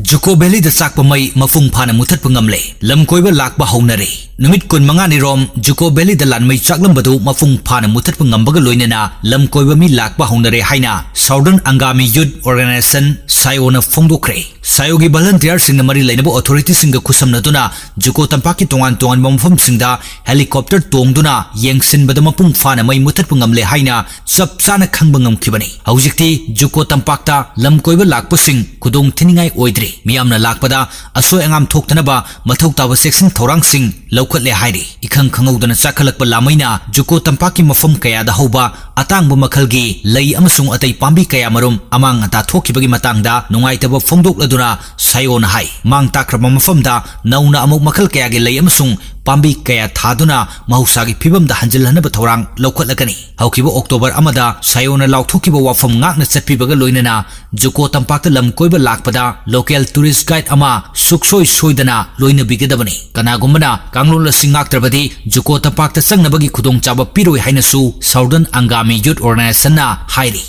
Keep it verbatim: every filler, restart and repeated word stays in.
ꯖꯨꯀꯣ valid ꯆꯥꯛꯄ ꯃꯩ ꯃꯄꯨꯡ ꯐꯥꯅ ꯃꯨꯊꯠꯄ ꯉꯝꯂꯦ꯫ ꯂꯝ ꯀꯣꯏꯕ ꯂꯥꯛꯄ ꯍꯧꯅꯔꯦ꯫ ꯅꯨꯃꯤꯠ ꯀꯨꯟꯃꯉꯥꯅꯤ ꯔꯣꯝ ꯖꯨꯀꯣ ꯚꯦꯂꯤꯗ ꯂꯥꯟꯃꯩ ꯆꯥꯛꯂꯝꯕꯗꯨ ꯃꯄꯨꯡ ꯐꯥꯅ ꯃꯨꯊꯠꯄ ꯉꯝꯕꯒ ꯂꯣꯏꯅꯅ ꯂꯝ ꯀꯣꯏꯕ ꯃꯤ ꯂꯥꯛꯄ ꯍꯧꯅꯔꯦ ꯍꯥꯏꯅ Southern Angami Youth Organization, ꯁꯥꯏꯑꯣꯅ ꯐꯣꯡꯗꯣꯛꯈ꯭ꯔꯦ꯫ ꯁꯥꯏꯑꯣꯒꯤ ꯚꯣꯂꯟꯇꯤꯌꯔꯁꯤꯡꯅ ꯃꯔꯤ ꯂꯩꯅꯕ ꯑꯣꯊꯣꯔꯤꯇꯤꯁꯤꯡꯒ ꯈꯨꯠꯁꯝꯅꯗꯨꯅ ꯖꯨꯀꯣ ꯇꯝꯄꯥꯛꯀꯤ ꯇꯣꯉꯥꯟ ꯇꯣꯉꯥꯟꯕ ꯃꯐꯝꯁꯤꯡꯗ ꯍꯦꯂꯤꯀꯣꯞꯇꯔ ꯇꯣꯡꯗꯨꯅ ꯌꯦꯡꯁꯤꯟꯕꯗ ꯃꯄꯨꯡ ꯐꯥꯅ ꯃꯩ ꯃꯨꯊꯠꯄ ꯉꯝꯂꯦ ꯍꯥꯏꯅ ꯆꯞ ꯆꯥꯅ ꯈꯪꯕ ꯉꯝꯈꯤꯕꯅꯤ꯫ ꯍꯧꯖꯤꯛꯇꯤ ꯖꯨꯀꯣ ꯇꯝꯄꯥꯛꯇ ꯂꯝ ꯀꯣꯏꯕ ꯂꯥꯛꯄꯁꯤꯡ ꯈꯨꯗꯣꯡ ꯊꯤꯅꯤꯡꯉꯥꯏ ꯑꯣꯏꯗ꯭ꯔꯦ꯫ ꯃꯤꯌꯥꯝꯅ ꯂꯥꯛꯄꯗ ꯑꯁꯣꯏ ꯑꯉꯥꯝ ꯊꯣꯛꯇꯅꯕ ꯃꯊꯧ ꯇꯥꯕ ꯆꯦꯛꯁꯤꯟ ꯊꯧꯔꯥꯡꯁꯤꯡ ꯂꯧꯈꯠꯂꯦ ꯍꯥꯏꯔꯤ꯫ ꯏꯈꯪ ꯈꯪꯍꯧꯗꯅ ꯆꯥꯛꯈꯠꯂꯛꯄ ꯂꯥꯃꯩꯅ ꯖꯨꯀꯣ ꯇꯝꯄꯥꯛꯀꯤ ꯃꯐꯝ ꯀꯌꯥꯗ ꯍꯧꯕ ꯑꯇꯥꯡꯕ ꯃꯈꯜꯒꯤ ꯂꯩ ꯑꯃꯁꯨꯡ ꯑꯇꯩ ꯄꯥꯝꯕꯤ ꯀꯌꯥꯃꯔꯨꯝ ꯑꯃꯥꯡ ꯑꯇꯥ ꯊꯣꯛꯈꯤꯕꯒꯤ ꯃꯇꯥꯡꯗ ꯅꯨꯡꯉꯥꯏꯇꯕ ꯐꯣꯡꯗꯣꯛꯂꯗꯨꯅ ꯁꯥꯏꯑꯣꯅ ꯍꯥꯏ, ꯃꯥꯡ ꯇꯥꯛꯈ꯭ꯔꯕ ꯃꯐꯝꯗ ꯅꯧꯅ ꯑꯃꯨꯛ ꯃꯈꯜ ꯀꯌꯥꯒꯤ ꯂꯩ ꯑꯃꯁꯨꯡ ꯄꯥꯝꯕꯤ ꯀꯌꯥ ꯊꯥꯗꯨꯅ ꯃꯍꯧꯁꯥꯒꯤ ꯐꯤꯕꯝꯗ ꯍꯟꯖꯤꯜꯍꯟꯅꯕ ꯊꯧꯔꯥꯡ ꯂꯧꯈꯠꯂꯒꯅꯤ꯫ ꯍꯧꯈꯤꯕ ꯑꯣꯛꯇꯣꯕꯔ ꯑꯃꯗ ꯁꯥꯏꯑꯣꯅ ꯂꯥꯎꯊꯣꯛꯈꯤꯕ ꯋꯥꯐꯝ ꯉꯥꯛꯅ ꯆꯠꯄꯤꯕꯒ ꯂꯣꯏꯅꯅ ꯖꯨꯀꯣ ꯇꯝꯄꯥꯛꯇ ꯂꯝ ꯀꯣꯏꯕ ꯂꯥꯛꯄꯗ local tourist guide ꯑꯃ ꯁꯨꯛꯁꯣꯏ ꯁꯣꯏꯗꯅ ꯂꯣꯏꯅꯕꯤꯒꯗꯕꯅꯤ꯫ ꯀꯅꯥꯒꯨꯝꯕꯅ ꯀꯥꯡꯂꯣꯟ ꯑꯁꯤ ꯉꯥꯛꯇ꯭ꯔꯕꯗꯤ ꯖꯨꯀꯣ ꯇꯝꯄꯥꯛꯇ ꯆꯪꯅꯕꯒꯤ ꯈꯨꯗꯣꯡꯆꯥꯕ ꯄꯤꯔꯣꯏ ꯍꯥꯏꯅꯁꯨ Southern Angami Youth Organizationꯅ ꯍꯥꯏꯔꯤ꯫